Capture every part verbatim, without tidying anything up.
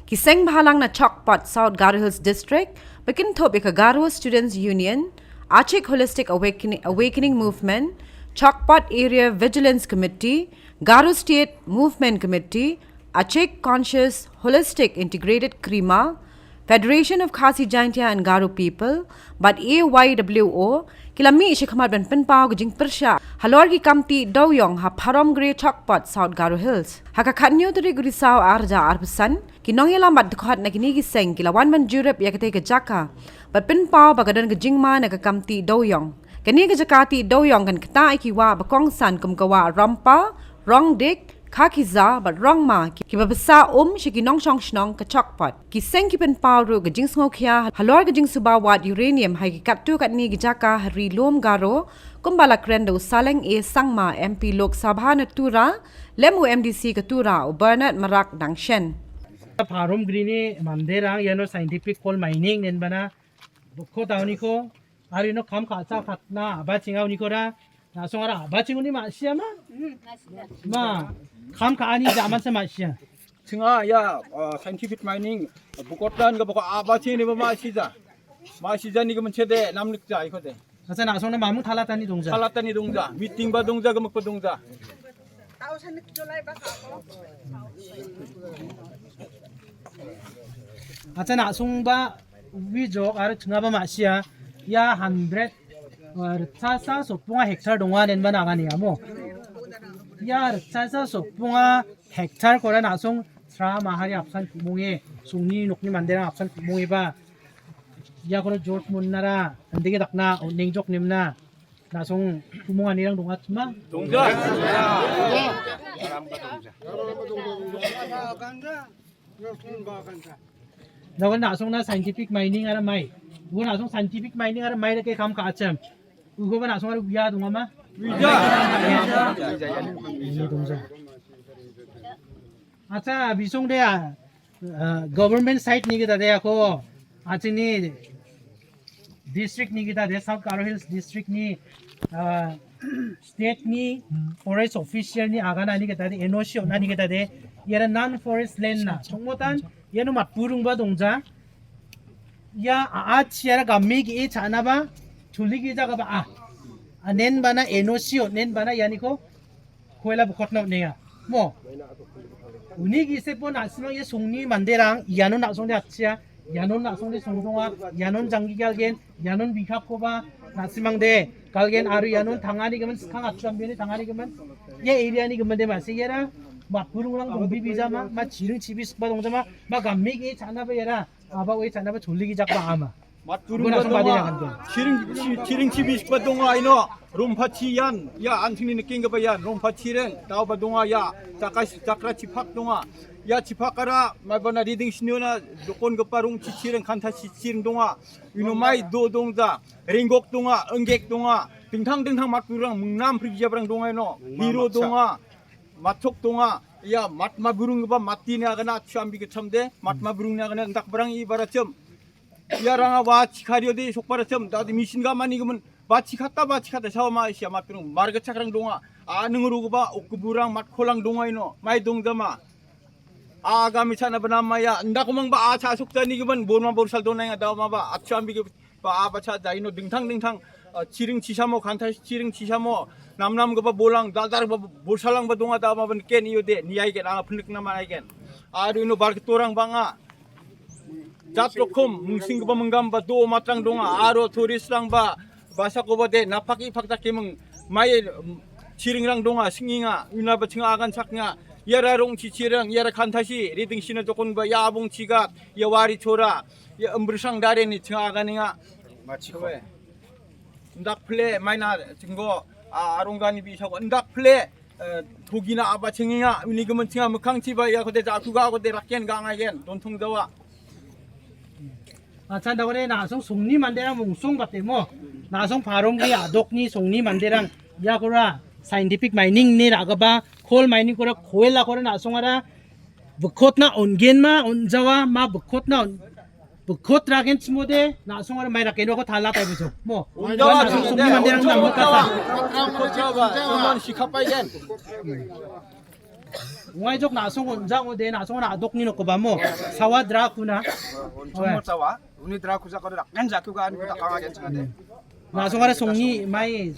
Ki seng bhalang na Chokpot, South Garo Hills District, bikin thop ika Garo Students Union, Achik Holistic Awakening, Awakening Movement, Chokpot Area Vigilance Committee, Garo State Movement Committee, Achik Conscious Holistic Integrated Krima, Federation of Khasi Jaintia and Garo People, bad A Y W O, ki la mih shi khmat ban pynpaw ka jingpyrshah halor ki kamti Doyong ha Pharom Gre Chokpot, South Garo Hills. Ha ka khatnyo tarik u Risaw ar hajar arphew san, ki nongyalam bad dkhot na kini ki seng ki la wan ban jurip ïa katei ka jaka bad pynpaw ba ka don ka jingma na ka kamti Doyong. Kani ka jaka ti Doyong kan ktah ïa ki wah ba kongsan kum ka wah Rongpa, Rongdik, Khakhija bad Rongma, ki, ki ba bsa um shi ki nongshong shnong ka Chokpot. Ki seng ki pynpaw ruh ka jingsngewkhia halor ka jingsuba wat uranium ha ki katto katni ki jaka ha Ri Lum Garo, kum ba la kren da u Saleng A Sangma, M P Lok Sabha na tura, lem u M D C ka tura u Bernard Marak Dangshen. Pharom Gre ni manderang iano scientific coal mining nen bana bokko dauniko, aro ino kam ka·cha katna a·bachenga unikora, na·songara a·bachengoni ma·sia ma? Ma, kam ka·ani jamansa ma·sia. Chinga ia, ah, scientific mining, bukotran ga boko a·bachengni ba ma·sija. Ma·sija ni ga menchede namnikja ikode. Asa na·songna mamung thalatani dongja. Thalatani dongja, meeting ba dongja, gemuk ba dongja. Acha na·songba wi jok aro chingaba ma·sia ia hundred, uh, ritchasa sotbonga hektar donga nenba nagani amo. Ia ritchasa sotbonga hektar kora na·song sra mahari apsan ku·monge, songni nokni manderang apsan ku·mongeba iakoro jot monnara andege dakna on·engjok nemna. Na·song ku·monganirang donga chima? Dongja. Naga na·songna scientific mining ara mai. Ugo na·song scientific mining ara mai rake kam ka·achim. Ugoba na·song ara uya dongama? Uya. Ini dongja. Acha, bisong de, ah, ah, government side ni kita de ako, achini district ni kita de, South Garo Hills district ni, ah, state ni forest official ni agana ni kita de, N O C ona ni kita de, iara non forest land na, songmotan, iano matburung ba dongja, ia a, a, chiara gamme ge e chana ba, chuli ge jaga ba a, anen bana N O C onen bana ianiko, koila bokotna on·enga. Mo. Uni gisepo na·simang ia songni manderang iano na·songde atchia, iano na·songde song donga, ianon janggi galgen, ianon bihapkoba na·simangde galgen aro ianon tangani gimin skang atcham bini tangani gimin. Ia area ni gimin de ma se iara matburungrang dongbi bijama, ma chiring chibi sikba dongjama, ma gamme ge chana ba iara. Aba oi chana ba chuli gijak ba ama. Matburung ba donga. Chiring, chi-, chiring chibi sikba donga ino. Rompachi ian. Ia an·chingni nikenggipa ian. Rompachi reng. Dao ba donga ia. Jakai, jakra chipak donga. Ia chipakara maibana riding siniona dokongipa rongchi chiring kanta chi-, chiring donga. Ino mai do dongja. Ringgok donga. Inggek donga. Dingtang dingtang matburungrang mingnam prigijaprang donga ino. Hiro donga. Matok donga. Ia matma burunggipa matini agana atsu ambi gitchamde. Matma burungni agana indakbarang ibarachim. Iaranga wa chikariode sokbarachim, dade misin gamani gimin, ba chikata, ba chikata, sawa ma isia matrung, marga chakrang donga, aning rugipa, okburang, matkolang donga ino, mai dongjama. Agami chana bana maya, ndakomang ba a cha sokjani gimin, borma borsal donai nga dawa ma ba, atsu ambi ge, ba a ba cha jaino dingtang dingtang, ah, chiring chisamo, kanta chiring chisamo, namnam gipa bolang, daldal ba borsalang ba donga dawa ma ba niken iyo de, niai gen, anga penik nama ai gen. Aru ino barketorang banga, jat rokom, mungsinggipa minggam ba do matrang donga, aro tourist rang ba, basakoba de, napaki pakdake ming, mai, mm, chiringrang donga, singinga, una ba chinga agan saknga, iara rongchi chiring, iara kantasi, riding sina jokon ba, ia abong chigat, ia wari chora, ia embrisang dare ni chinga agan inga. Machiko. Ndak ple, maina, chinggo, a, arong gani bi sako, ndak ple, eh, togina aba chinginga, uni gimin chinga, mekang chiba, ia kode jatuga, kode rakian ga ngaigen, dontong jawa. Achan dagode, na·song songni manderang mungsong batemo. Na·song paromgi adokni songni manderang. Iakora scientific mining ni ragaba, coal mining kora, koel akora na·songara bikotna ongenma, onjawa, ma bikotna on-, bikot ragen chimode, na·songara mai ragen wako tala taibujo. Mo. Onjawa, na·song songni manderang na mukasa. Onjawa, onjawa, sikapai gen. Ong·aijok na·song on·ja ong·ode, na·song na·dokni nokobamo. Sawa drakuna. Chongmot sawa. Uni drakujak aro rakgen jakuga aniko dakanga genchingade. Na·song ara songni mai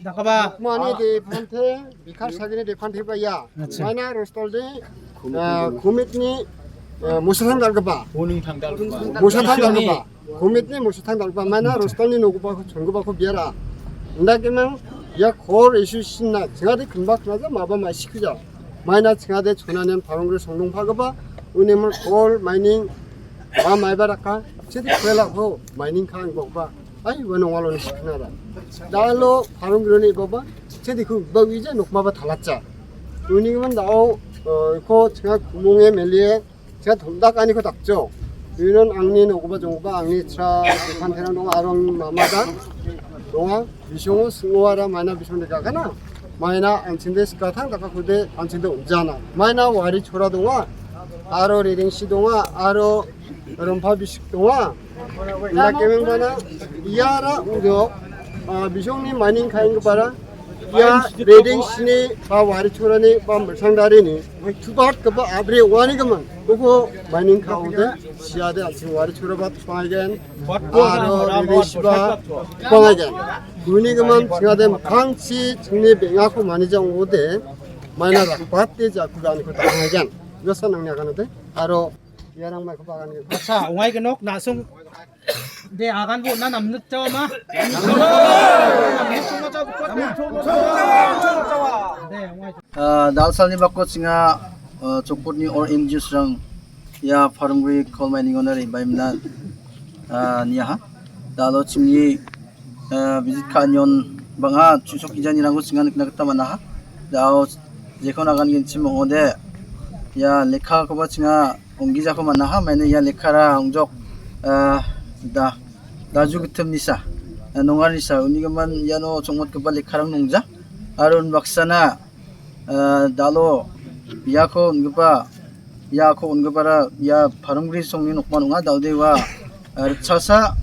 dakaba. Mani de phante, bikar sagini de phante ba ya. Acha. Maina rostol de, ah, kumitni, ah, musasang dalgaba. Musasang dalgaba. Kumitni musasang dalgaba. Maina rostolni nogubako chonggubako biara. Indakemang ya kor isu sinna. Chingade kumbak naja maba mai sikuja. Maina chingade chonanian parongre songdongpagipa, unemon kol mining, ba maiba raka, chidi kuelako mining ka angkokba. Ai, uan ongalo ni siknara. Dalo parongre ni baba, chidi ku ba wija nokmaba talatsa. Unigimin dao, eh, ko chinga kumonge melie, chinga tondak ani ko dakjo. Uinon angni nokoba jongkoba angni chra depan terang dong arong mamada. Donga. Bisongo singo ara maina bisong de gagana. Maina an·chingde sikatang dakakude an·chingde on·jana. Maina wari chora donga. Aro rerengsi donga. Aro rompa bisik donga. Indakemeng bana iara udo, ah, bisongni mining ka·enggipara ia rerengsini ba wari chorani ba milsangdarini tubatgipa a·bri ong·anigimin uko mining ka·ode siade an·ching wari choraba topangaigen. Aro rerengsiba topangaigen. Unigimin chingade mikkangchi chingni beng·ako manija ong·ode maina rakbate jakuganiko dakangaigen. Josa nangni aganode aro iarang maiko baganiko. Acha, ong·aigenok na·song de aganbo na namnut jawa ma. De, ong·ai. Ah, dalsalni bako chinga, ah, Chokpotni all N G Os rang ia Paranggri coal mining ona re bai mina, ah, niaha. Dalo chingni, ah, visit ka·anion bang·a chusok ijanirangko chinga nikna gita man·aha. Dao jekon agan genchim ong·ode ia lekkakoba chinga ong·gijako man·aha. Maina ia lekkara ong·jok, ah, da, daju gittim nisa, ah, nongar nisa. Unigimin iano chongmotgipa lekkarang nongja. Aro unbaksana ah, dalo iako on·gipa, iako on·gipara ia Paranggri songni nokman ong·a. Dal·de ua, ah, ritchasa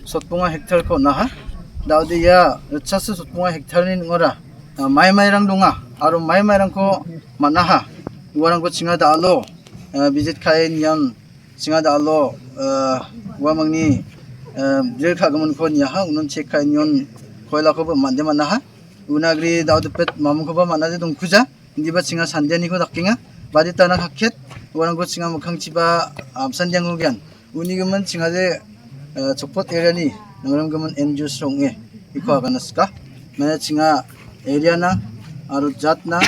sotbonga hektarko on·aha. Dal·de ia ritchasa sotbonga hektarni ning·ora, ah, mai mairang donga aro mai mairangko man·aha. Uarangko chinga dal·o, ah, visit ka·e nian chinga dal·o, ah, uamangni, ah, bril ka·giminko niaha. Unon chek ka·e nion koilakoba mande man·aha. Unagri dal·o dipet mamungkoba man·ade dongkuja. Indiba chinga sandianiko dakenga. Baditana kakket, uarangko chinga mikkangchiba, ah, sandiangogian. Unigimin chingade, ah, Chokpot area-ni nangrimgimin N G Os rong·e iko agana sika. Mane chinga area-na aro jatna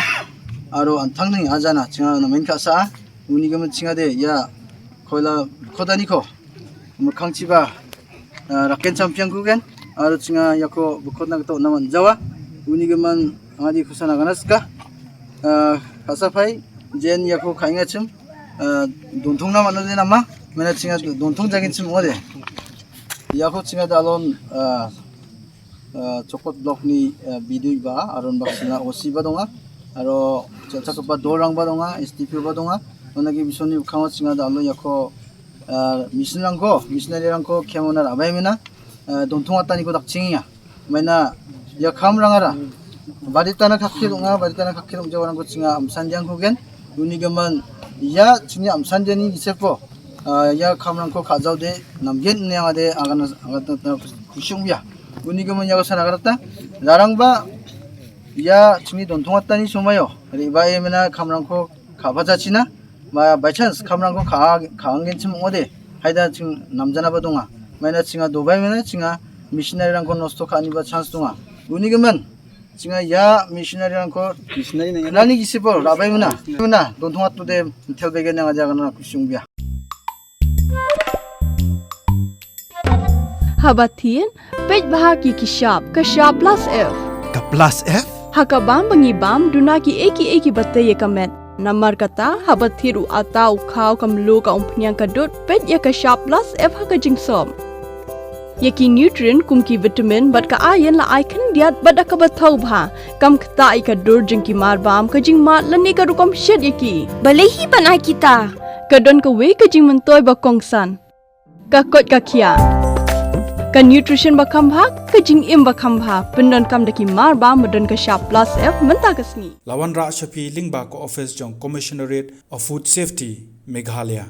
aro antangni ajana chinga namen ka·saa. Unigimin chingade ia koila kodaniko mikkangchiba, ah, raken champion kugen aro chinga iako bikotna gita on·na man·jawa. Unigimin angadi kusa nagana sika. Ah, ka·sapai jen iako ka·engachim, ah, dontongna man·ode nama? Mena chinga dontong jagenchim ong·ode. Iako chinga dalon, ah, ah, Chokpot block-ni, ah, B D O ba, aro unbaksana O C ba donga, aro cha·chakgipa dolrangba donga, S D P O ba donga. Onagi bisoni mikkango chinga dalo iako, ah, machine-rangko, machinery-rangko kemona ra·baemena, ah, dontongataniko dakchengenga. Maina ia kamrangara baditana kakke dong·a, baditana kakke dong·jawarangko chinga amsandiangkogen. Unigimin ia chingni amsandiani gisepo, ah, ia kamrangko ka·jaode namgen ine angade agana, agana kusi ong·bia. Unigimin iako sana agarata. Rarangba ia chingni dontongatani somaio re·bae mena kamrangko ka·bajachina, ba by chance kamrangko ka-, ka·anggenchim ong·ode, haida ching namjanaba donga. Maina chinga dobae mena chinga machinery-rangko nosto ka·aniba chance donga. Unigimin chinga ia machinery-rangko knani gisipo ra·bae mena. Mena, dontongatode, mitelbegen angade agana kusi ong·bia. Habatin, pej baha ki kishap, kashap plus F. Ka plus F? Haka bam bangi bam, duna ki eki eki bate ye kamet. Namar kata, habatir u ata u khau kamlu ka umpniang kadut, pej ya kashap plus F haka jingsop. Yaki nutrient kum ki vitamin bat ka ayan la ai khan diat bat da ka bathau bha. Kam kta i ka dur jing ki mar bam ka jing mat la ne ka rukom shet yaki. Balehi ban ai kita. Ka don ka wei ka jing mentoi ba kongsan. Ka kot ka khia. Ka nutrition ba kham bha, ka jingim ba kham bha. Pyndonkam da ki mar ba, mudon ka sha plus F mynta ka sngi. Lawan Rah Shafi, Lingba ka office jong Commissionerate of Food Safety, Meghalaya.